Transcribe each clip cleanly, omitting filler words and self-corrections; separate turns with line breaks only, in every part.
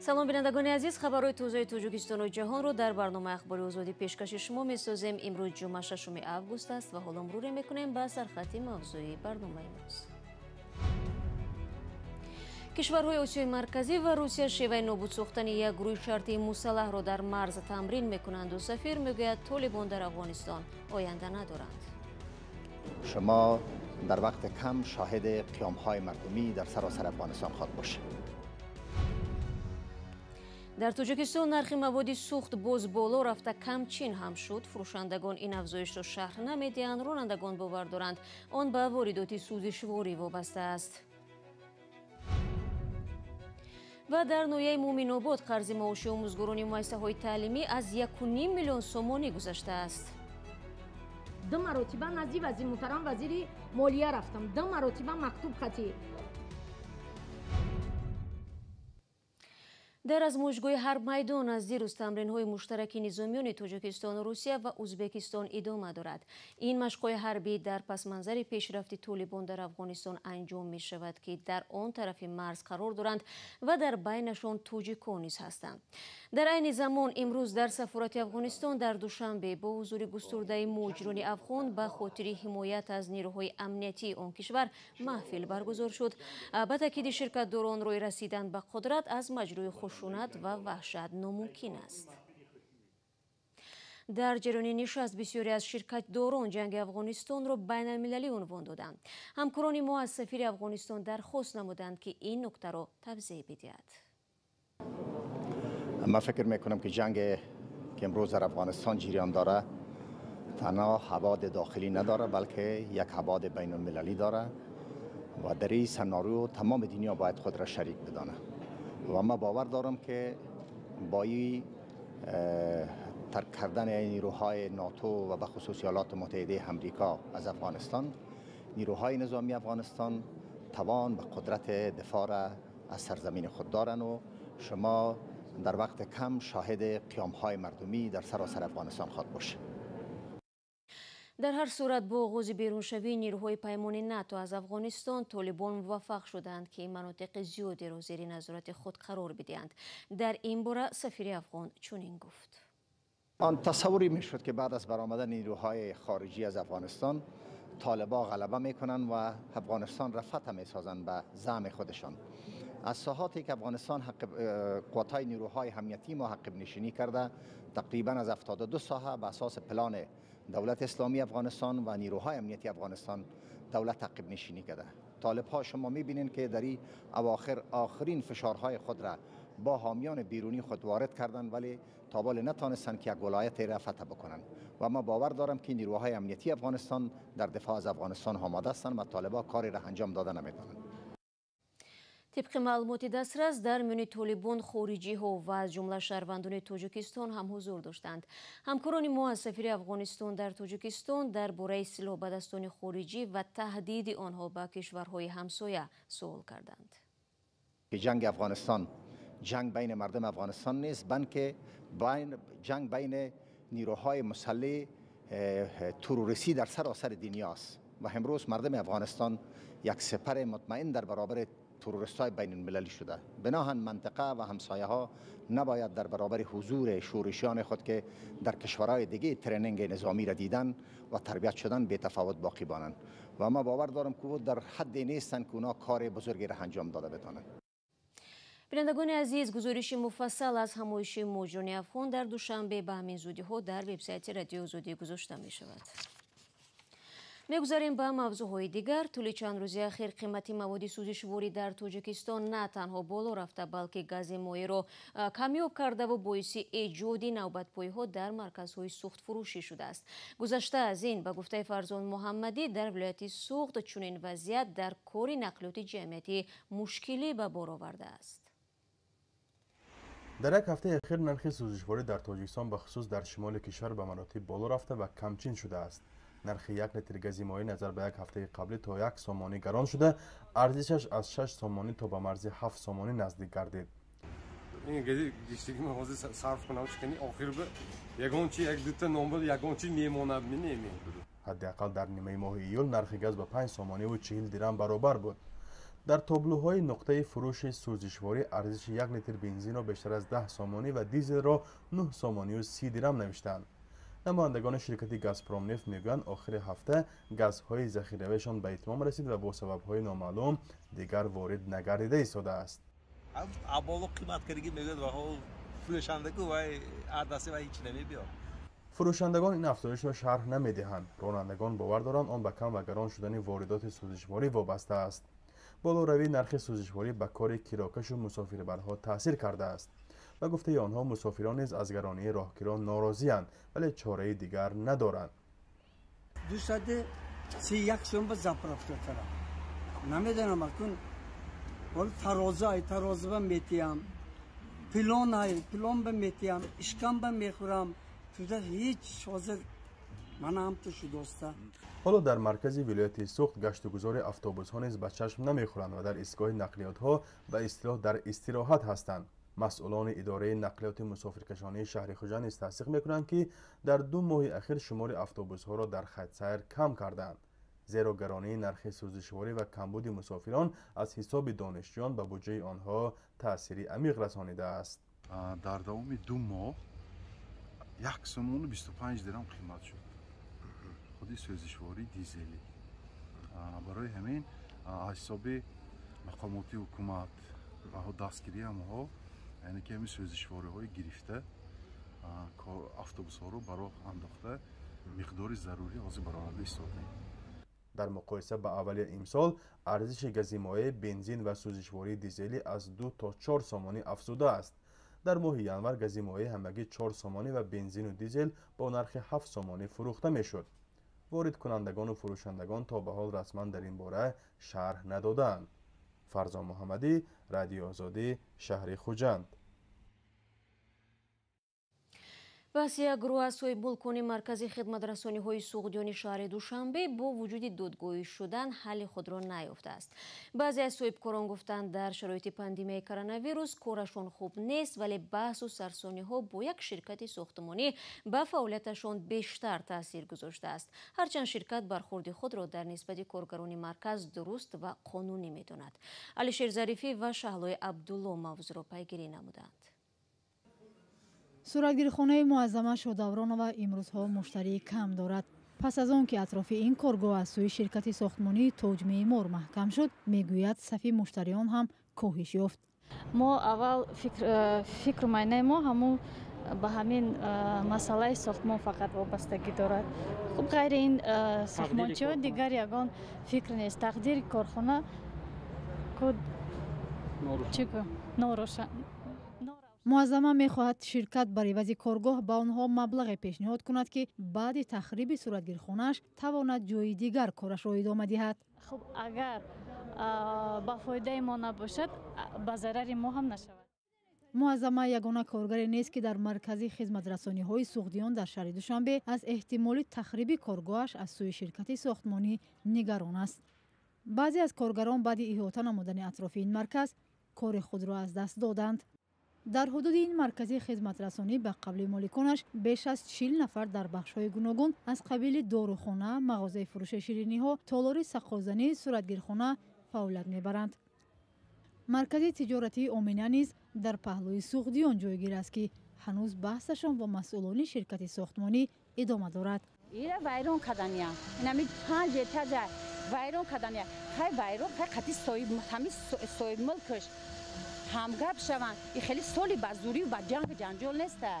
Салом, бинандагони азиз, хабарҳои тозаи Тоҷикистону ҷаҳонро дар барномаи Ахбори Озодӣ пешкаши шумо месозем. Имрӯз ҷумъа, 6 август аст ва ҳоло муруре мекунем ба сархати мавзӯи барномаи имрӯз. Кишварҳои Осиёи Марказӣ ва Русия шеваи нобуд сохтани як гурӯҳи шартии мусаллаҳро дар марз тамрин мекунанду сафир мегӯяд, толибон дар Афғонистон оянда надоранд.
Шумо дар вақти кам шоҳиди қиёмҳои мардумӣ дар саросар Афғонистон хоҳад бошед.
Дар Тоҷикистон нархи маводи сӯхт боз боло рафта, камчин ҳам шуд. Фурӯшандагон ин афзоишро шарҳ намедиҳанд, ронандагон бовар доранд, он ба воридоти сӯзишворӣ вобаста аст. Ва дар ноҳияи Муъминобод қарзи маоши омӯзгорони муассисаҳои таълимӣ аз 1,5 миллион сомонӣ гузаштааст.
Ду маротиба назди вазир муҳтарам вазири молия рафтам, ду маротиба мактуб хатӣ.
Дар азмоишгоҳи Ҳарбмайдон аз дирӯз тамринҳои муштараки низомиёни Тоҷикистон, Русия ва Ӯзбекистон идома дорад. Ин машқҳои ҳарбӣ дар пасманзари пешрафти толибон дар Афғонистон анҷом мешавад, ки дар он тарафи марз қарор доранд ва дар байнашон тоҷикон низ ҳастанд. Дар айни замон имрӯз дар сафорати Афғонистон дар Душанбе бо ҳузури густурдаи муҳоҷирони афғон ба хотири ҳимоят аз нерӯҳои амниятии он кишвар маҳфил баргузор шуд. Ба таъкиди ширкатдорон, роҳи расидан ба қудрат аз маҷрӯи хушунат ва ваҳшат номумкин аст. Дар ҷараёни нишаст бисёре аз ширкатдорон ҷанги Афғонистонро байналмилалӣ унвон доданд. Ҳамкорони мо аз сафири Афғонистон дархост намуданд, ки ин нуктаро тавзеҳ бидиҳад.
Ман фикр мекунам, ки ҷанге ки имрӯз дар Афғонистон ҷараён дорад, танҳо ҳабоди дохилӣ надорад, балки як ҳабоди байналмилалӣ дорад ва дар ин сенарио тамоми дунё бояд худро шарик бидонад. Ва ман бовар дорам, ки бо ин тарк кардани нерӯҳои нато ва ба хусус Иёлоти Муттаҳидаи Амрико аз Афғонистон, нерӯҳои низомии Афғонистон тавон ба қудрат дифоъ را аз сарзамини худ доранд ва шумо дар вақти кам шоҳиди қиёмҳои мардумӣ дар саросар Афғонистон хоҳад бошед.
Дар ҳар сурат, бо оғози беруншавии нерӯҳои паймони НАТО аз Афғонистон, толибон муваффақ шуданд, ки манотиқи зиёдеро зери назорати худ қарор бидиҳанд. Дар ин бора сафири афғон чунин гуфт.
Он тасаввуре мешуд, ки баъд аз баромадани нерӯҳои хориҷӣ аз Афғонистон толибо ғалаба мекунанд ва Афғонистон ра фатҳ месозанд ба زعم худашон. Аз саҳоте ки Афғонистон қувватҳои нерӯҳои амниятии мо ҳаққибнишинӣ карда, тақрибан аз 72 соҳа ба асоси план давлати исломии Афғонистон ва нерӯҳои амниятии Афғонистон давлат ҳаққибнишинӣ карда. толиб шумо мебинед, ки дар ин авохир охирин фишорҳои худро бо ҳомиёни берунии худ ворид карданд, вале то ҳол натонистанд, ки як вилояте را фатҳ бикунанд. Ва ман бовар дорам, ки нерӯҳои амниятии Афғонистон дар дифоъ аз Афғонистон омода ҳастанд ва толибо кори را анҷом дода наметавонанд.
Тибқи маълумоти дастрас, дар миёни толибон хориҷиҳо ва аз ҷумла шаҳрвандони Тоҷикистон ҳам ҳузур доштанд. Ҳамкорони мо аз сафири Афғонистон дар Тоҷикистон дар бораи силоҳбадастони хориҷӣ ва таҳдиди онҳо ба кишварҳои ҳамсоя суол карданд.
Ҷанги Афғонистон ҷанг байни мардуми Афғонистон нест, балки ҷанг байни нерӯҳои мусаллаҳи террористӣ дар саросари дунё аст ва имрӯз мардуми Афғонистон як сипари мутмаин дар баробари террорист‌های بین المللی شده. بناهن منطقه و همسایه ها نباید در برابر حضور شورشیان خود که در کشورهای دیگه training نظامی را دیدن و تربیت شدن بی تفاوت باقی بانند و ما باور دارم که در حد نیستند که اونا کار بزرگی را انجام داده بتانند.
Бинандагони азиз, гузориши муфассал аз ҳамоиши муҳоҷирони афғон дар Душанбе ба ҳамин зудиҳо дар вебсайти Радиои Озодӣ гузошта мешавад. Мегузарем ба мавзӯъҳои дигар. Тӯли чанд рӯзи ахир қимати маводи сӯзишворӣ дар Тоҷикистон на танҳо боло рафта, балки гази моеъро камёб кардаву боиси эҷоди навбатпоиҳо дар марказҳои сӯхтфурӯшӣ шудааст. Гузашта аз ин, ба гуфтаи Фарзон Муҳаммадӣ, дар вилояти Суғд чунин вазъият дар кори нақлиёти ҷамъиятӣ мушкилӣ ба бор овардааст.
Дар як ҳафтаи ахир нархи сӯзишворӣ дар Тоҷикистон, бахусус дар шимоли кишвар, ба маротиб боло рафта ва камчин шудааст. Нархи як литр гази моеъ назар ба як ҳафтаи қаблӣ то 1 сомонӣ гарон шуда, арзишаш аз 6 сомонӣ то ба марзи 7 сомонӣ наздик гардид.
Ин гази гаштагима ҳозир сарф кунам, чикани охир ба ягон чи, як дута номбар, ягон чи мемонад ми неме.
Ҳадди ақал дар нимаи моҳи июл нархи газ ба 5 сомониву 40 дирам баробар буд. Дар тоблӯҳои нуқтаи фурӯши сӯзишворӣ арзиши 1 литр бензинро бештар аз 10 сомонӣ ва дизелро 9 сомонию 30 дирам навиштаанд. Намояндагони ширкати Газпромнефт мегӯянд, охири ҳафта газҳои захиравиашон ба итмом расид ва бо сабабҳои номаълум дигар ворид нагардида истодааст.
Аболо қимат кардагӣ мегӯяд ва фурӯшандаку вай адаси вай ҳеч намебиёд.
Фурӯшандагон ин афзоишро шарҳ намедиҳанд. Ронандагон бовар доранд, он ба кам ва гарон шудани воридоти сӯзишворӣ вобаста аст. Болоравии нархи сӯзишворӣ ба кори кирокашу мусофирбарҳо таъсир кардааст. Ба гуфтаи онҳо, мусофирон низ аз гаронии роҳкирон норозианд, вале чораи дигар надоранд.
231 сом ба заправка кардам. Намедонам, акун ҳол тароза ай тароза ба метиям, пилон ай пилон ба метиям, ишкам ба мехӯрам. Туда ҳеҷ ҳозир мана ҳамту шудоста.
Ҳоло дар маркази вилояти Суғд гаштугузори автобусҳо низ ба чашм намехӯранд ва дар истгоҳи нақлиётҳо ба истилоҳ дар истироҳат ҳастанд. Масъулони идораи нақлиёти мусофиркашонии шаҳри Хуҷанд низ тасдиқ мекунанд, ки дар 2 моҳи ахир шумори автобусҳоро дар хатсайр кам кардаанд, зеро гаронии нархи сӯзишворӣ ва камбуди мусофирон аз ҳисоби донишҷӯён ба буҷаи онҳо таъсири амиқ расонидааст.
Дар давоми 2 моҳ 1 сомону 25 дирам қимат шуд худи сӯзишвории дизелӣ. Барои ҳамин аз ҳисоби мақомоти ҳукумат ва дастгирии ҳамаҳо, яъне ки ҳамин сӯзишвориҳои гирифта автобусҳоро ба роҳ андохта миқдори зарурӣ ҳозир бароварда истодаем.
Дар муқоиса ба аввали имсол арзиши гази моеъ, бензин ва сӯзишвории дизелӣ аз 2 то 4 сомонӣ афзудааст. Дар моҳи январ гази моеъ ҳамагӣ 4 сомонӣ ва бензину дизел бо нархи 7 сомонӣ фурӯхта мешуд. Воридкунандагону фурӯшандагон то ба ҳол расман дар ин бора шарҳ надодаанд. Фарзон Муҳаммадӣ, Радиои Озодӣ, шаҳри Хуҷанд.
Баҳси як гурӯҳ аз соҳибмулкони маркази хидматрасониҳои суғдиёни шаҳри Душанбе бо вуҷуди додгоҳӣ шудан ҳалли худро наёфтааст. Баъзе аз соҳибкорон гуфтанд, дар шароити пандемияи коронавирус корашон хуб нест, вале баҳсу сарсониҳо бо як ширкати сохтмонӣ ба фаъолияташон бештар таъсир гузоштааст. Ҳарчанд ширкат бархурди худро дар нисбати коргарони марказ дуруст ва қонунӣ медонад. Алишер Зарифӣ ва Шаҳлои Абдулло мавзӯъро пайгирӣ намуданд.
Суратгирихонаи Муаззама Шодавронова имрӯзҳо муштарии кам дорад. Пас аз он ки атрофи ин коргоҳ аз сӯи ширкати сохтмонии Тоҷмеъмор маҳкам шуд, мегӯяд, сафи муштариён ҳам коҳиш ёфт.
Мо аввал фикру майнаи мо ҳамун ба ҳамин масъалаи сохтмон фақат вобастагӣ дорад. Хуб, ғайри ин сохтмончиҳо дигар ягон фикр нест. Тақдири корхона норӯшан.
Муаззама мехоҳад ширкат бар ивази коргоҳ ба онҳо маблағе пешниҳод кунад, ки баъди тахриби суратгирхонааш тавонад ҷои дигар корашро идома диҳад.
Хуб, агар ба фоидаи мо набошад, ба зарари мо ҳам нашавад.
Муаззама ягона коргаре нест, ки дар маркази хизматрасониҳои суғдиён дар шаҳри Душанбе аз эҳтимоли тахриби коргоҳаш аз сӯи ширкати сохтмонӣ нигарон аст. Баъзе аз коргарон баъди иҳота намудани атрофи ин марказ кори худро аз даст доданд. Дар ҳудуди ин маркази хизматрасонӣ ба қавли моликонаш беш аз 40 нафар дар бахшҳои гуногун аз қабили дорухона, мағозаи фурӯши шириниҳо, толори сақозанӣ, суратгирхона фаъолият мебаранд. Маркази тиҷоратии Омина низ дар паҳлӯи суғдиён ҷойгир аст, ки ҳанӯз баҳсашон бо масъулони ширкати сохтмонӣ идома дорад.
Ира вайрон кардания, инами 5 этажа вайрон кардания. Хай вайрон, хай қати соҳиб, ҳами соҳибмулкаш ҳамгап шаванд. И хеле соли ба зӯрӣ ба ҷангу ҷанҷол неста.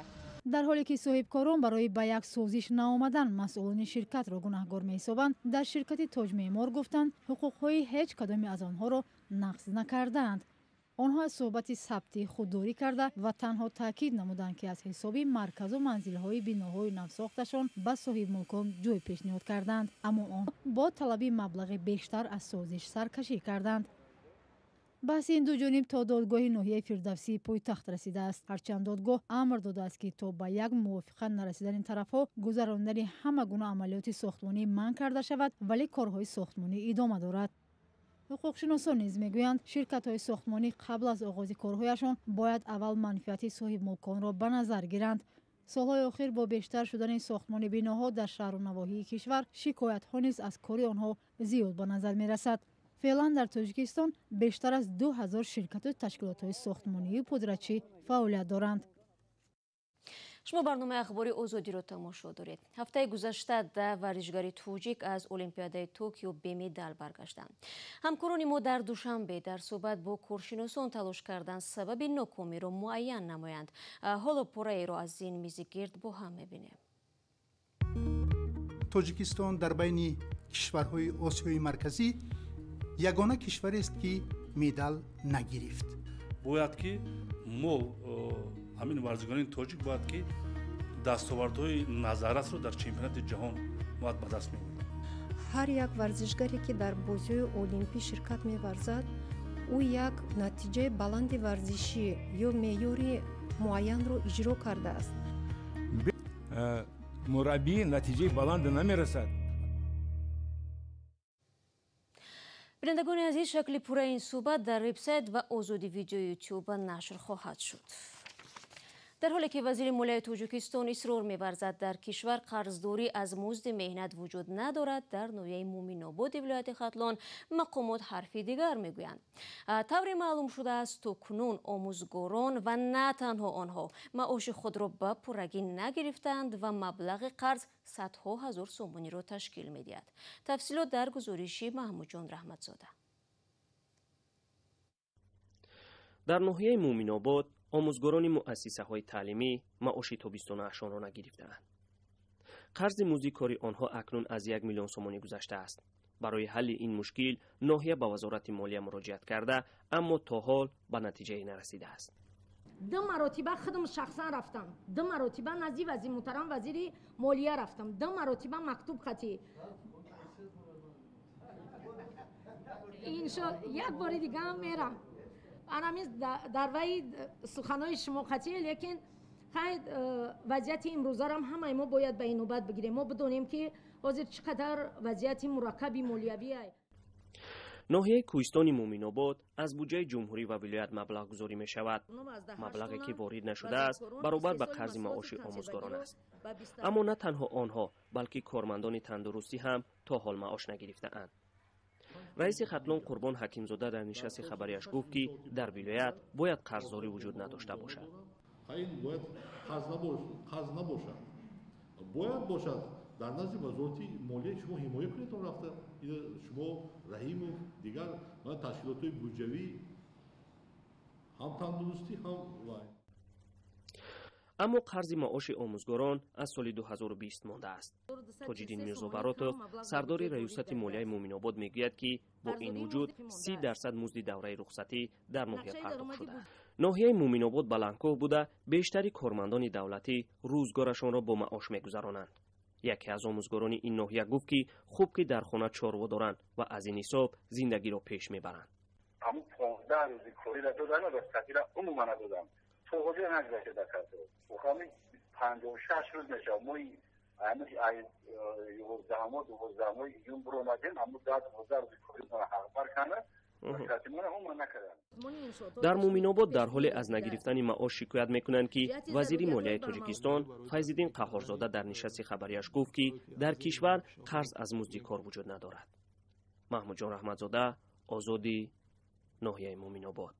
Дар ҳоле ки соҳибкорон барои ба як созиш наомадан масъулони ширкатро гунаҳгор меҳисобанд, дар ширкати Тоҷмеъмор гуфтанд, ҳуқуқҳои ҳеҷ кадоме аз онҳоро нақз накардаанд. Онҳо аз суҳбати сабтӣ худдорӣ карда ва танҳо таъкид намуданд, ки аз ҳисоби марказу манзилҳои биноҳои навсохташон ба соҳибмулкон ҷой пешниҳод карданд, аммо онҳо бо талаби маблағи бештар аз созиш саркашӣ карданд. Баҳси ин ду ҷониб то додгоҳи ноҳияи Фирдавсии пойтахт расидааст. Ҳарчанд додгоҳ амр додааст, ки то ба як мувофиқа нарасидани тарафҳо гузарондани ҳама гуна амалиёти сохтмонӣ манъ карда шавад, вале корҳои сохтмонӣ идома дорад. Ҳуқуқшиносон низ мегӯянд, ширкатҳои сохтмонӣ қабл аз оғози корҳояшон бояд аввал манфиати соҳибмулконро ба назар гиранд. Солҳои охир бо бештар шудани сохтмони биноҳо дар шаҳру навоҳии кишвар шикоятҳо низ аз кори онҳо зиёд ба назар мерасад. Феълан дар Тоҷикистон бештар аз 2000 ширкату ташкилотҳои сохтмонию пудрачӣ фаъолият доранд.
Шумо барномаи ахбори Озодиро тамошо доред. Ҳафтаи гузашта 10 варзишгари тоҷик аз Олимпиадаи Токио бемедал баргаштанд. Ҳамкорони мо дар Душанбе дар суҳбат бо коршиносон талош карданд сабаби нокомиро муайян намоянд. Ҳоло пурраеро аз ин мизи гирд бо ҳам мебинем.
Тоҷикистон дар байни кишварҳои Осиёи Марказӣ ягона кишварест, ки медал нагирифт.
Бояд ки мо ҳамин варзишгарони тоҷик бояд ки дастовардҳои назаррасро дар чемпионати ҷаҳон бояд ба даст меоварданд.
Ҳар як варзишгаре, ки дар бозиҳои олимпӣ ширкат меварзад, ӯ як натиҷаи баланди варзишӣ ё меъёри муайянро иҷро кардааст.
Мураббӣ натиҷаи баланде намерасад.
Бинандагони азиз, шакли пурраи ин суҳбат дар вебсайт ва Озоди видеои ютюб нашр хоҳад шуд. Дар ҳоле ки вазири молияи Тоҷикистон исрор меварзад, дар кишвар қарздорӣ аз музди меҳнат вуҷуд надорад, дар ноҳияи Муминободи вилояти Хатлон мақомот ҳарфи дигар мегӯянд. Тавре маълум шудааст, то кунун омӯзгорон ва на танҳо онҳо маоши худро ба пуррагӣ нагирифтаанд ва маблағи қарз садҳо ҳазор сомониро ташкил медиҳад. Тафсилот дар гузориши Маҳмудҷон Раҳматзода.
Дар ноҳияи Муминобод омӯзгорони муассисаҳои таълимӣ маоши тобистонаашонро нагирифтаанд. Қарзи музди кори онҳо акнун аз 1 миллион сомонӣ гузаштааст. Барои ҳалли ин мушкил ноҳия ба вазорати молия муроҷиат карда, аммо то ҳол ба натиҷае нарасидааст.
2 маротиба худам шахсан рафтам, 2 маротиба назди вазир муҳтарам вазири молия рафтам, 2 маротиба мактуб хатӣ. Иншо як бори дигаам мерам. Анамиз дар ваи суханои шумо қатъӣ, лекин хай вазъияти имрӯзарам ҳамаи мо бояд ба инобат бигирем. Мо бидонем, ки ҳозир чӣ қадар вазъияти мураккаби молиявӣ.
Ноҳияи кӯҳистони Муминобод аз буҷаи ҷумҳурӣ ва вилоят маблағгузорӣ мешавад. Маблағе ки ворид нашудааст, баробар ба қарзи маоши омӯзгорон аст. Аммо на танҳо онҳо, балки кормандони тандурустӣ ҳам то ҳол маош нагирифтаанд. Раиси Хатлон Қурбон Ҳакимзода дар нишасти хабарияш гуфт, ки дар вилоят бояд қарздорӣ вуҷуд надошта бошад.
Ин бояд қарз набошад, бояд бошад дар назди вазорати молия. Шумо ҳимоя кунед он рафта, шумо Раҳимов, дигар ташкилотҳои буҷавӣ, ҳам тандурустӣ, ҳам вай.
Аммо қарзи маоши омӯзгорон аз соли 2020 мондааст. Тоҷиддин Мирзобаротов, сардори раёсати молияи Муминобод, мегӯяд, ки бо ин вуҷуд 30% музди давраи рухсатӣ дар ноҳия пардохт шудааст. Ноҳияи Муминобод баландкӯҳ буда, бештари кормандони давлатӣ рӯзгорашонро бо маош мегузаронанд. Яке аз омӯзгорони ин ноҳия гуфт, ки хуб ки дар хона чорво доранд ва аз ин ҳисоб зиндагиро пеш мебаранд.
Ҳамун 15 рӯзи кориро доданд, рухсатиро умуман надоданд. То ҳозир нагузашта дар касро. Ҳамин 56 рӯз мешавад. Мо 11-мо 12-мо июн биромадем, ҳамун 10-12 рӯзи кориро ҳақбар карданд.
Дар Муминобод дар ҳоле аз нагирифтани маош шикоят мекунанд, ки вазири молияи Тоҷикистон Файзиддин Қаҳҳорзода дар нишасти хабарияш гуфт, ки дар кишвар қарз аз музди кор вуҷуд надорад. Маҳмудҷон Раҳматзода, Озодӣ, ноҳияи Муминобод.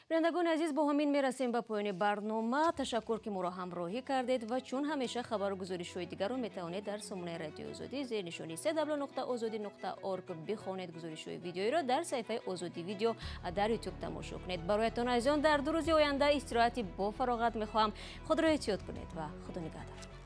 Бинандагони азиз, бо ҳамин мерасем ба поёни барнома. Ташаккур, ки моро ҳамроҳӣ кардед ва чун ҳамеша хабару гузоришҳои дигарро метавонед дар сомонаи Радиои Озодӣ зери нишони www.ozodi.org бихонед. Гузоришҳои видеоиро дар саҳифаи Озодӣ видео дар ютуб тамошо кунед. Бароятон азизон дар 2 рӯзи оянда истироҳати бо фароғат мехоҳам. Худро эҳтиёт кунед ва Худо нигаҳдор.